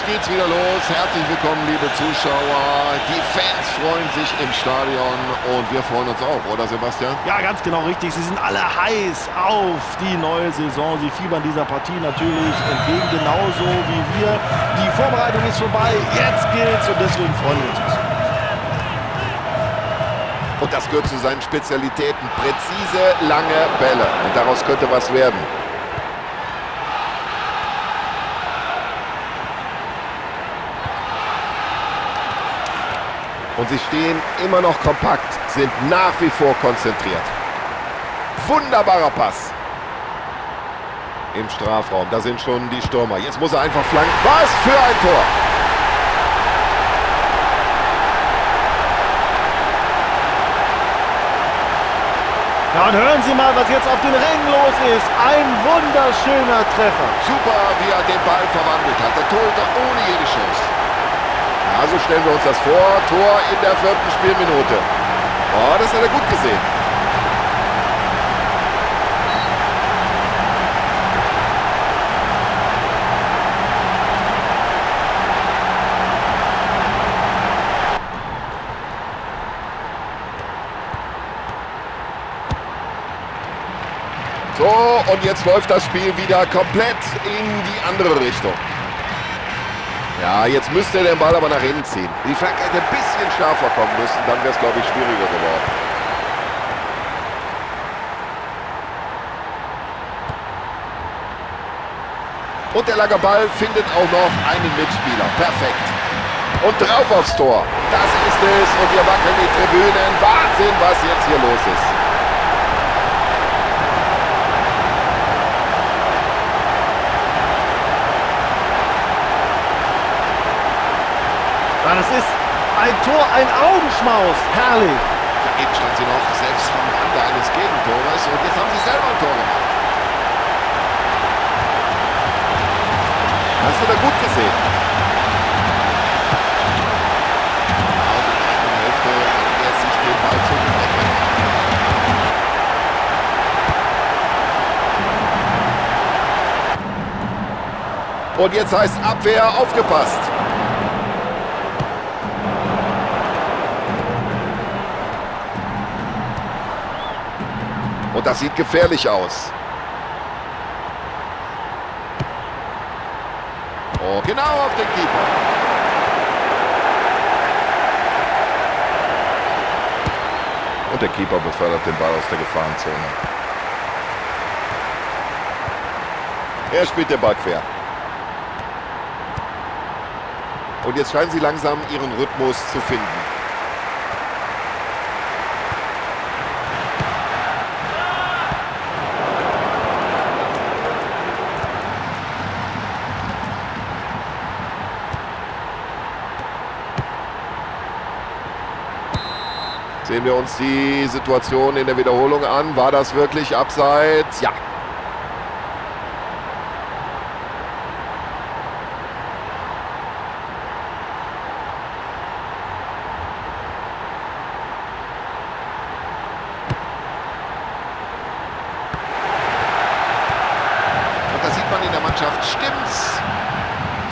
Gleich geht's wieder los. Herzlich willkommen, liebe Zuschauer. Die Fans freuen sich im Stadion und wir freuen uns auch, oder Sebastian? Ja, ganz genau richtig. Sie sind alle heiß auf die neue Saison. Sie fiebern dieser Partie natürlich entgegen, genauso wie wir. Die Vorbereitung ist vorbei, jetzt gilt's und deswegen freuen wir uns. Und das gehört zu seinen Spezialitäten. Präzise, lange Bälle. Und daraus könnte was werden. Und sie stehen immer noch kompakt, sind nach wie vor konzentriert. Wunderbarer Pass. Im Strafraum, da sind schon die Stürmer. Jetzt muss er einfach flanken. Was für ein Tor! Ja, und hören Sie mal, was jetzt auf den Rängen los ist. Ein wunderschöner Treffer. Super, wie er den Ball verwandelt hat. Der Torhüter ohne jede Chance. Ja, so stellen wir uns das vor. Tor in der 4. Spielminute. Oh, das hat er gut gesehen. So, und jetzt läuft das Spiel wieder komplett in die andere Richtung. Ja, jetzt müsste er den Ball aber nach innen ziehen. Die Flanke hätte ein bisschen schärfer kommen müssen, dann wäre es, glaube ich, schwieriger geworden. Und der lange Ball findet auch noch einen Mitspieler. Perfekt. Und drauf aufs Tor. Das ist es. Und hier wackeln die Tribünen. Wahnsinn, was jetzt hier los ist. Ja, das ist ein Tor, ein Augenschmaus. Herrlich. Ja, eben stand sie noch selbst am Rande eines Gegentores und jetzt haben sie selber ein Tor gemacht. Das hat er gut gesehen. Ja, und in der eigenen Hälfte hat er sich den Ball zugenommen. Und jetzt heißt Abwehr aufgepasst. Und das sieht gefährlich aus. Oh, genau auf den Keeper. Und der Keeper befördert den Ball aus der Gefahrenzone. Er spielt den Ball quer. Und jetzt scheinen sie langsam ihren Rhythmus zu finden. Sehen wir uns die Situation in der Wiederholung an. War das wirklich abseits? Ja. Und da sieht man in der Mannschaft, stimmt's.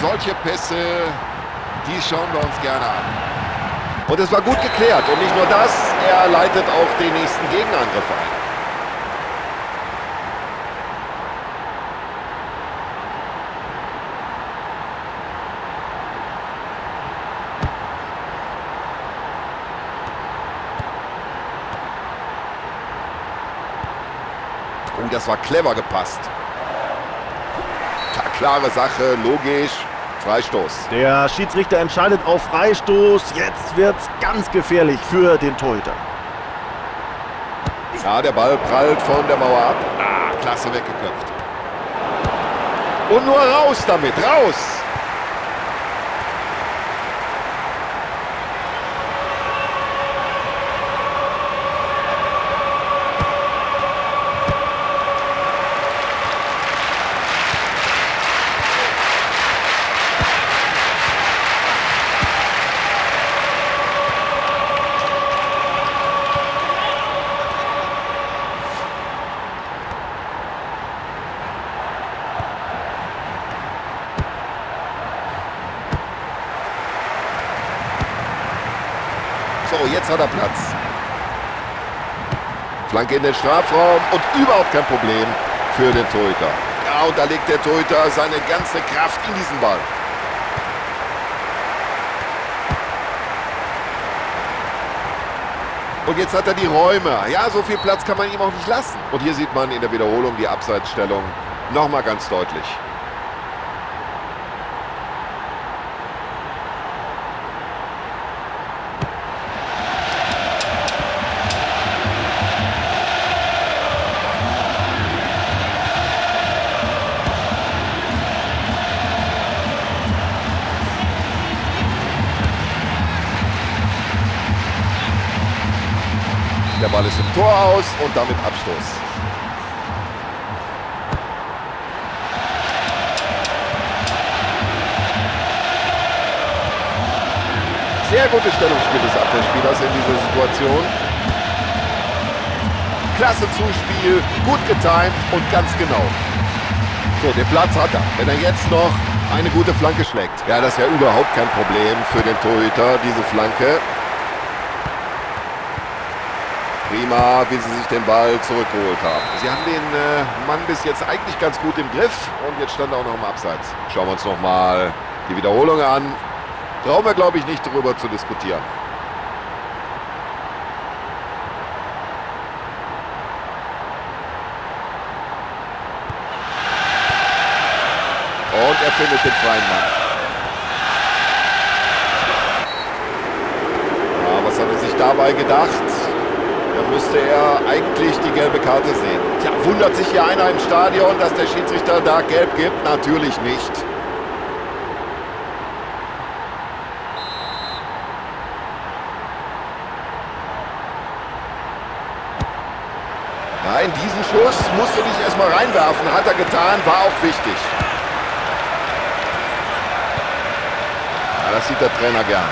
Solche Pässe, die schauen wir uns gerne an. Und es war gut geklärt. Und nicht nur das, er leitet auch den nächsten Gegenangriff ein. Oh, das war clever gepasst. Klare Sache, logisch. Freistoß. Der Schiedsrichter entscheidet auf Freistoß. Jetzt wird's ganz gefährlich für den Torhüter. Ja, der Ball prallt von der Mauer ab. Ah, klasse weggeköpft. Und nur raus damit, raus! So, jetzt hat er Platz. Flanke in den Strafraum und überhaupt kein Problem für den Torhüter. Ja, und da legt der Torhüter seine ganze Kraft in diesen Ball. Und jetzt hat er die Räume. Ja, so viel Platz kann man ihm auch nicht lassen. Und hier sieht man in der Wiederholung die Abseitsstellung nochmal ganz deutlich. Der Ball ist im Tor aus und damit Abstoß. Sehr gutes Stellungsspiel des Abwehrspielers in dieser Situation. Klasse Zuspiel, gut getimt und ganz genau. So, den Platz hat er. Wenn er jetzt noch eine gute Flanke schlägt. Ja, das ist ja überhaupt kein Problem für den Torhüter, diese Flanke. Prima, wie sie sich den Ball zurückgeholt haben. Sie haben den Mann bis jetzt eigentlich ganz gut im Griff und jetzt stand er auch noch im Abseits. Schauen wir uns nochmal die Wiederholung an. Brauchen wir, glaube ich, nicht darüber zu diskutieren. Und er findet den freien Mann. Ja, was hat er sich dabei gedacht? Da müsste er eigentlich die gelbe Karte sehen. Tja, wundert sich hier einer im Stadion, dass der Schiedsrichter da gelb gibt? Natürlich nicht. Nein, diesen Schuss musst du dich erstmal reinwerfen. Hat er getan, war auch wichtig. Ja, das sieht der Trainer gern.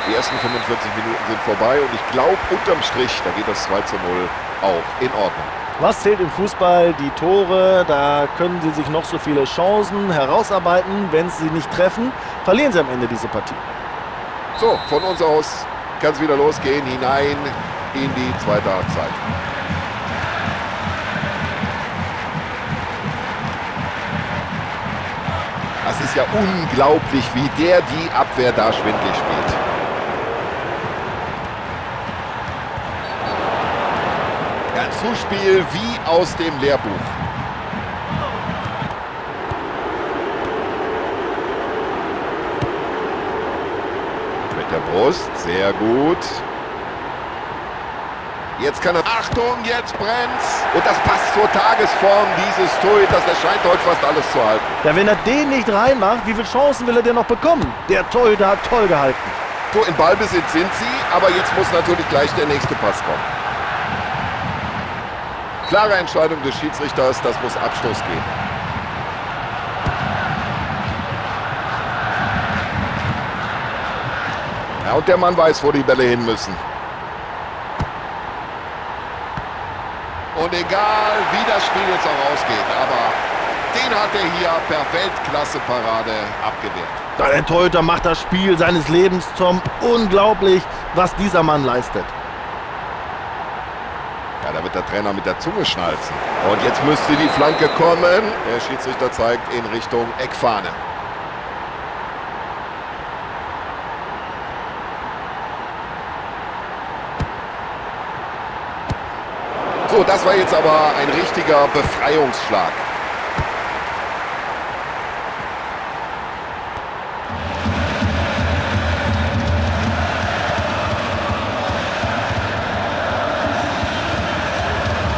Die ersten 45 Minuten sind vorbei und ich glaube, unterm Strich, da geht das 2:0 auch in Ordnung. Was zählt im Fußball? Die Tore, da können sie sich noch so viele Chancen herausarbeiten. Wenn sie nicht treffen, verlieren sie am Ende diese Partie. So, von uns aus kann es wieder losgehen, hinein in die zweite Halbzeit. Das ist ja unglaublich, wie der die Abwehr da schwindlig spielt. Ja, ein Zuspiel wie aus dem Lehrbuch. Mit der Brust, sehr gut. Jetzt kann er... Achtung, jetzt brennt's! Und das passt zur Tagesform dieses Torhüters. Der scheint heute fast alles zu halten. Ja, wenn er den nicht reinmacht, wie viele Chancen will er denn noch bekommen? Der Torhüter hat toll gehalten. So, im Ballbesitz sind sie, aber jetzt muss natürlich gleich der nächste Pass kommen. Klare Entscheidung des Schiedsrichters, das muss Abstoß geben. Ja, und der Mann weiß, wo die Bälle hin müssen. Und egal, wie das Spiel jetzt auch ausgeht, aber den hat er hier per Weltklasse-Parade abgewehrt. Der Torhüter macht das Spiel seines Lebens, Tom. Unglaublich, was dieser Mann leistet. Ja, da wird der Trainer mit der Zunge schnalzen. Und jetzt müsste die Flanke kommen. Der Schiedsrichter zeigt in Richtung Eckfahne. So, das war jetzt aber ein richtiger Befreiungsschlag.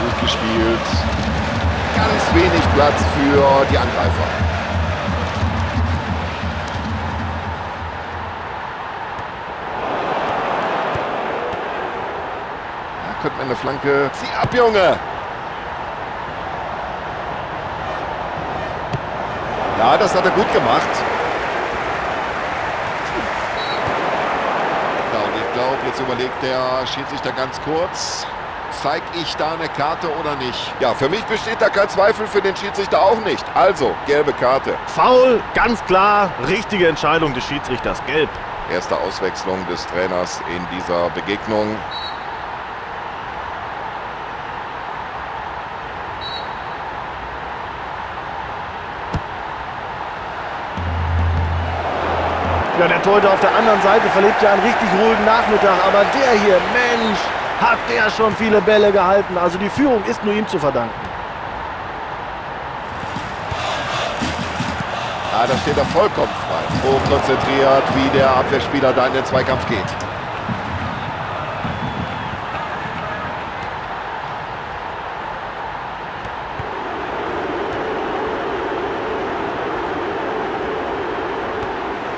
Gut gespielt. Ganz wenig Platz für die Angreifer. Könnte man eine Flanke. Zieh ab, Junge! Ja, das hat er gut gemacht. Ja, und ich glaube, jetzt überlegt der Schiedsrichter ganz kurz. Zeig ich da eine Karte oder nicht? Ja, für mich besteht da kein Zweifel, für den Schiedsrichter auch nicht. Also, gelbe Karte. Foul, ganz klar, richtige Entscheidung des Schiedsrichters, gelb. Erste Auswechslung des Trainers in dieser Begegnung. Ja, der Torhüter auf der anderen Seite verlebt ja einen richtig ruhigen Nachmittag. Aber der hier, Mensch, hat der schon viele Bälle gehalten. Also die Führung ist nur ihm zu verdanken. Ah, da steht er vollkommen frei. Hochkonzentriert, wie der Abwehrspieler da in den Zweikampf geht.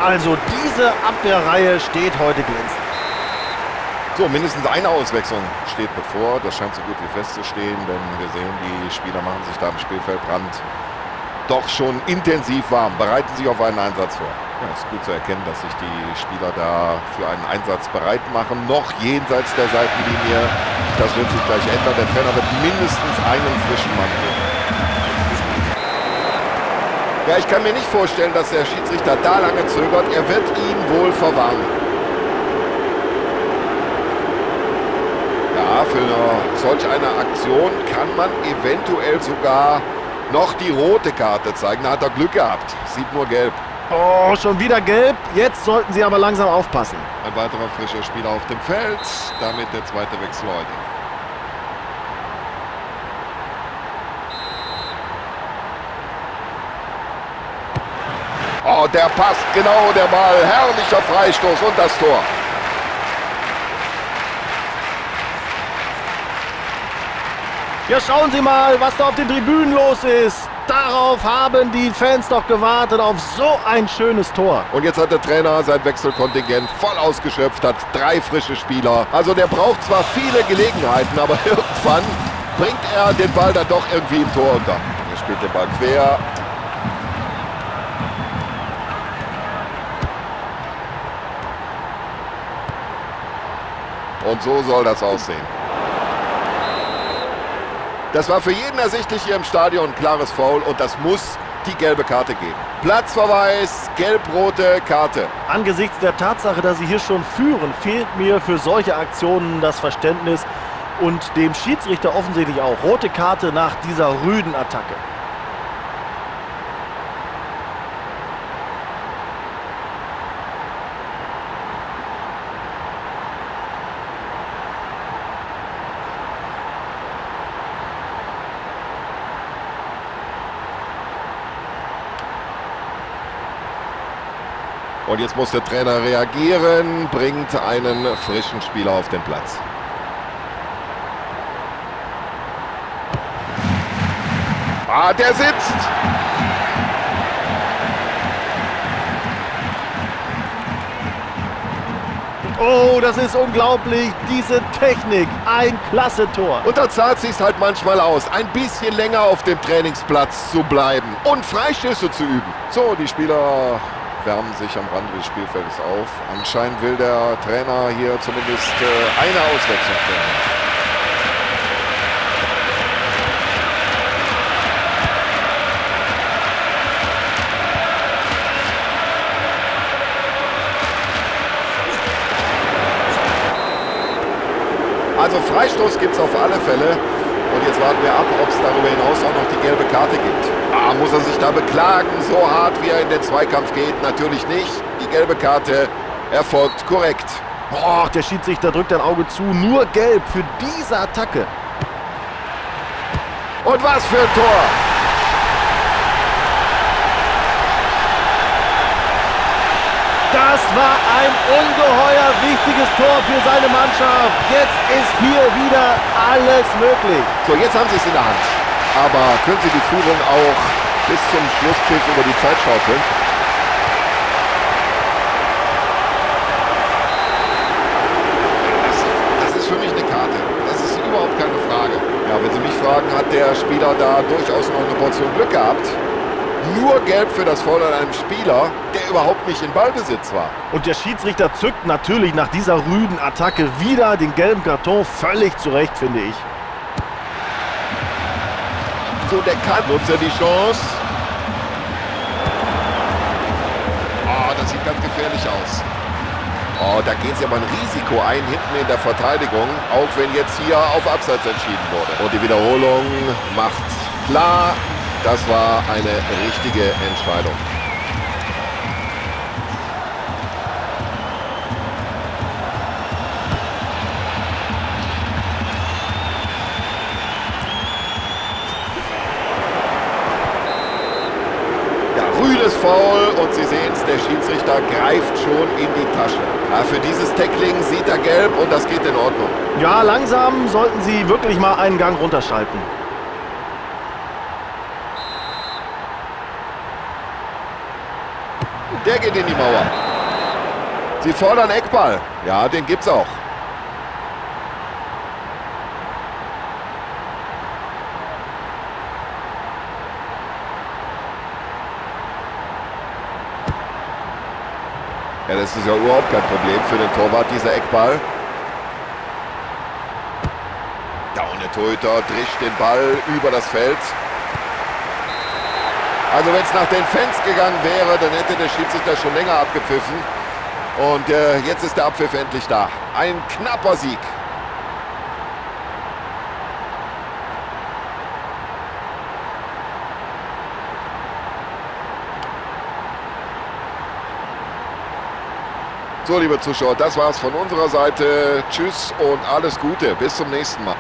Also diese Abwehrreihe steht heute glänzend. So, mindestens eine Auswechslung steht bevor. Das scheint so gut wie festzustehen, denn wir sehen, die Spieler machen sich da am Spielfeldrand doch schon intensiv warm, bereiten sich auf einen Einsatz vor. Ja, ist gut zu erkennen, dass sich die Spieler da für einen Einsatz bereit machen. Noch jenseits der Seitenlinie. Das wird sich gleich ändern. Der Trainer wird mindestens einen frischen Mann geben. Ja, ich kann mir nicht vorstellen, dass der Schiedsrichter da lange zögert. Er wird ihn wohl verwarnen. Ja, für solch eine Aktion kann man eventuell sogar noch die rote Karte zeigen. Da hat er Glück gehabt. Sieht nur gelb. Oh, schon wieder gelb. Jetzt sollten sie aber langsam aufpassen. Ein weiterer frischer Spieler auf dem Feld. Damit der zweite Wechsel heute. Oh, der passt genau, der Ball. Herrlicher Freistoß und das Tor. Ja, schauen Sie mal, was da auf den Tribünen los ist. Darauf haben die Fans doch gewartet, auf so ein schönes Tor. Und jetzt hat der Trainer sein Wechselkontingent voll ausgeschöpft, hat 3 frische Spieler. Also der braucht zwar viele Gelegenheiten, aber irgendwann bringt er den Ball dann doch irgendwie im Tor unter. Er spielt den Ball quer. Und so soll das aussehen. Das war für jeden ersichtlich hier im Stadion ein klares Foul und das muss die gelbe Karte geben. Platzverweis, gelb-rote Karte. Angesichts der Tatsache, dass sie hier schon führen, fehlt mir für solche Aktionen das Verständnis und dem Schiedsrichter offensichtlich auch. Rote Karte nach dieser rüden Attacke. Und jetzt muss der Trainer reagieren, bringt einen frischen Spieler auf den Platz. Ah, der sitzt! Oh, das ist unglaublich, diese Technik, ein klasse Tor. Und da zahlt sich's halt manchmal aus, ein bisschen länger auf dem Trainingsplatz zu bleiben und Freischüsse zu üben. So, die Spieler wärmen sich am Rande des Spielfeldes auf. Anscheinend will der Trainer hier zumindest eine Auswechslung finden. Also Freistoß gibt's auf alle Fälle. Und jetzt warten wir ab, ob's darüber hinaus auch noch die gelbe Karte gibt. Ah, muss er sich da beklagen, so hart wie er in den Zweikampf geht? Natürlich nicht. Die gelbe Karte erfolgt korrekt. Boah, der Schiedsrichter drückt ein Auge zu. Nur gelb für diese Attacke. Und was für ein Tor! Das war ein ungeheuer wichtiges Tor für seine Mannschaft. Jetzt ist hier wieder alles möglich. So, jetzt haben sie es in der Hand. Aber können sie die Führung auch bis zum Schlusspfiff über die Zeit schaukeln? Das ist für mich eine Karte. Das ist überhaupt keine Frage. Ja, wenn Sie mich fragen, hat der Spieler da durchaus noch eine Portion Glück gehabt. Nur Gelb für das Foul an einem Spieler, der überhaupt nicht in Ballbesitz war. Und der Schiedsrichter zückt natürlich nach dieser rüden Attacke wieder den gelben Karton. Völlig zu Recht, finde ich. So, der kann. Nutzt er die Chance. Oh, das sieht ganz gefährlich aus. Oh, da gehen sie aber ein Risiko ein, hinten in der Verteidigung, auch wenn jetzt hier auf Abseits entschieden wurde. Und die Wiederholung macht klar, das war eine richtige Entscheidung. Ja, rüdes Foul und Sie sehen es, der Schiedsrichter greift schon in die Tasche. Ja, für dieses Tackling sieht er gelb und das geht in Ordnung. Ja, langsam sollten Sie wirklich mal einen Gang runterschalten. Der geht in die Mauer. Sie fordern Eckball. Ja, den gibt's auch. Ja, das ist ja überhaupt kein Problem für den Torwart, dieser Eckball. Ja, und der Torhüter drischt den Ball über das Feld. Also wenn es nach den Fans gegangen wäre, dann hätte der Schiedsrichter schon länger abgepfiffen. Und jetzt ist der Abpfiff endlich da. Ein knapper Sieg. So, liebe Zuschauer, das war's von unserer Seite. Tschüss und alles Gute. Bis zum nächsten Mal.